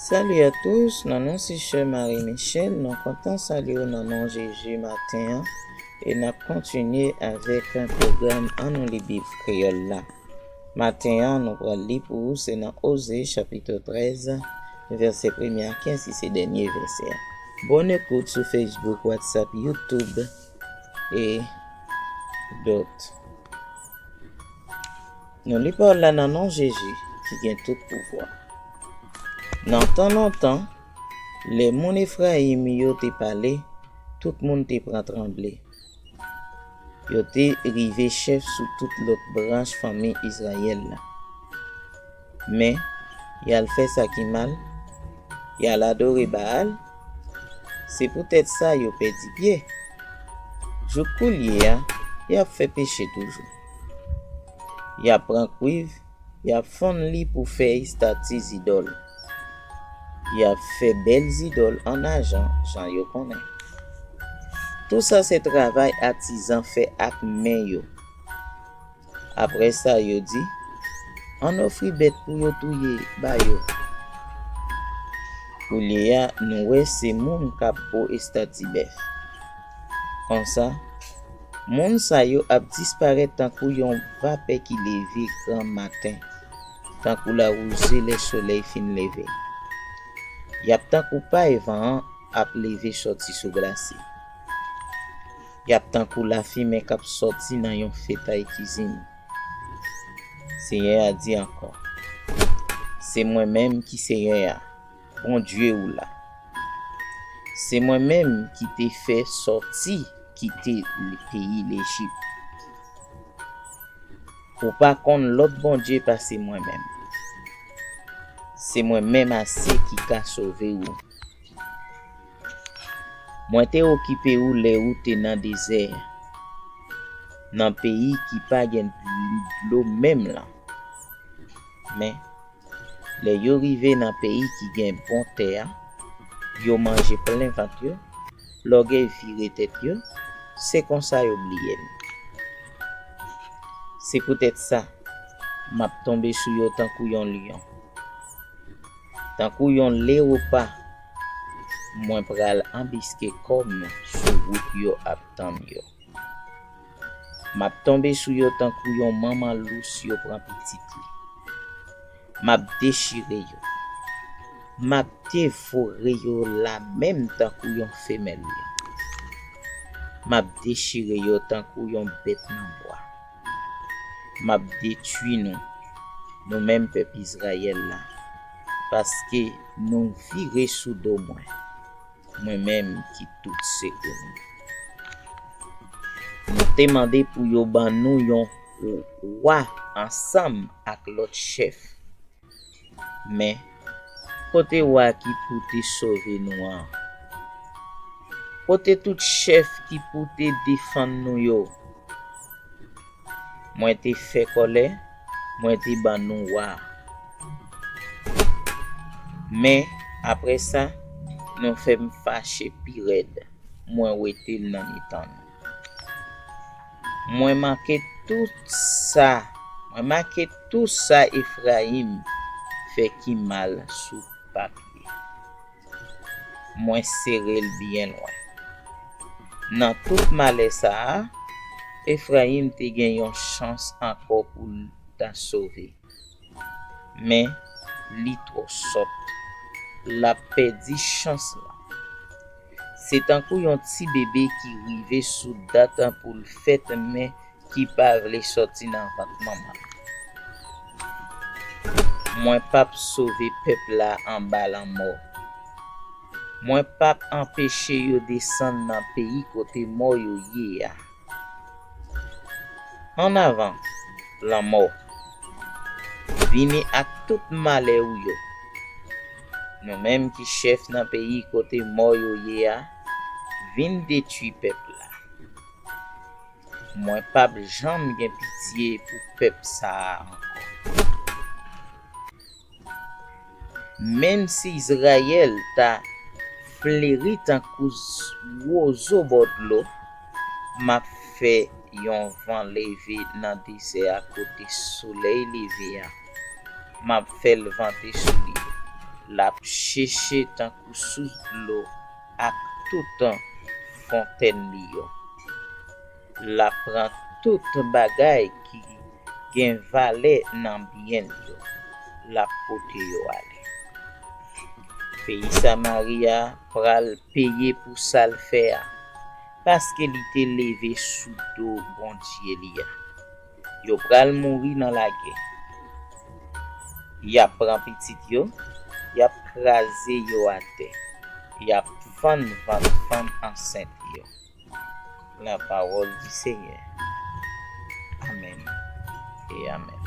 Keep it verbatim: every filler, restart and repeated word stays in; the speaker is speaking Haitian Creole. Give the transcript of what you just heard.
Salut à tous, nan non se Sè Marie Michel, nou kontan salye w nan non Jezi maten an, e n ap kontinye avèk pwogram An nou li Bib Kreyòl la. Maten an, nou pral li pou ou, se nan Oze, chapit trèz, vèsè premye a kenz, ki se dènye vèsè a. Bonne écoute sou Facebook, WhatsApp, YouTube, e dòt. Nou li pawòl la nan non Jezi ki gen tout pouvwa. Nan tan lontan, lè moun Efrayim yo te pale, tout moun te pran tranble. Yo te rive chèf sou tout lòt branch fanmi Izrayèl la. Men, y al fè sa ki mal, y al adore Baal, se poutèt sa yo pèdi pye. Jouk koulye a, y ap fè peche toujou. Y ap pran kwiv, y ap fonn li pou fè estati zidòl. Y ap fè bèl zidòl an ajan, jan yo konnen. Tou sa se travay atizan fè ak men yo. Apre sa, yo di, "Ann ofri bèt pou yo touye ba yo." Koulye a, nou wè se moun k ap bo estati bèf. Konsa, moun sa yo ap disparèt tankou yon vapè ki leve granmaten, tankou lawouze lè solèy fin leve. Y ap tankou pay van an ap leve sòti sou glase. Y ap tankou lafimen k ap sòti nan yon fetay kizin. Senyè a di ankò, "Se mwen menm ki Senyè a, Bondye w la. Se mwen menm ki te fè sòti kite peyi Lejip. Ou pa konn lòt bondye pase mwen menm. Se mwen menm ase ki ka sove ou. Mwen te okipe ou lè ou te nan dezè, nan peyi ki pa gen dlo menm lan. Men, lè yo rive nan peyi ki gen bon tè a, yo manje plen vant yo, lògèy vire tèt yo, se konsa yo bliye m. Se poutèt sa, m ap tonbe sou yo tankou yon lyon. Tankou yon lewopa, mwen pral anbiske kò m sou wout yo ap tann yo. M ap tonbe sou yo tankou yon manman lous yo pran pitit li. M ap dechire yo. M ap devore yo lamenm tankou yon femèl lyon. M ap dechire yo tankou yon bèt nan bwa. M ap detwi nou, nou menm pèp Izrayèl la, paske nou vire sou do mwen, mwen menm ki tout sekou nou. Nou te mande pou yo ban nou yon wa ansanm ak lòt chèf. Men, kote wa ki pou te sove nou an? Kote tout chèf ki pou te defann nou yo? Mwen te fè kòlè, mwen te ban nou wa. Men, apre sa, nou fè m fache pi rèd, mwen wete l nan mitan nou. Mwen make tou sa, mwen make tou sa Efrayim fè ki mal sou papye. Mwen sere l byen lwen. Nan tout malè sa a, Efrayim te gen yon chans ankò pou l ta sove. Men, li twò sòt. L ap pèdi chans lan. Se tankou yon ti bebe ki rive sou dat pou l fèt, men ki pa vle sòti nan vant manman l. Mwen p ap sove pèp la anba lanmò. Mwen p ap anpeche yo desann nan peyi kote mò yo ye a. Annavan, lanmò! Vini ak tout malè ou yo. Nou menm ki chèf nan peyi kote mò yo ye a, vin detwi pèp la. Mwen p ap janm gen pitye pou pèp sa a ankò. Menm si Izrayèl ta fleri tankou wozo bò dlo, m ap fè yon van leve nan dezè a kote solèy leve a. M ap fè l vante sou li. L ap cheche tankou sous dlo ak tout fontèn li yo. L ap pran tout bagay ki gen valè nan byen l yo, l ap pote yo ale. Peyi Samari a pral peye pou sa l fè a, paske li te leve sou do Bondye li a. Yo pral mouri nan lagè. Y ap pran pitit yo, y ap kraze yo atè, y ap fann vant fanm ansent yo. La parole du Seigneur. Amen et amen.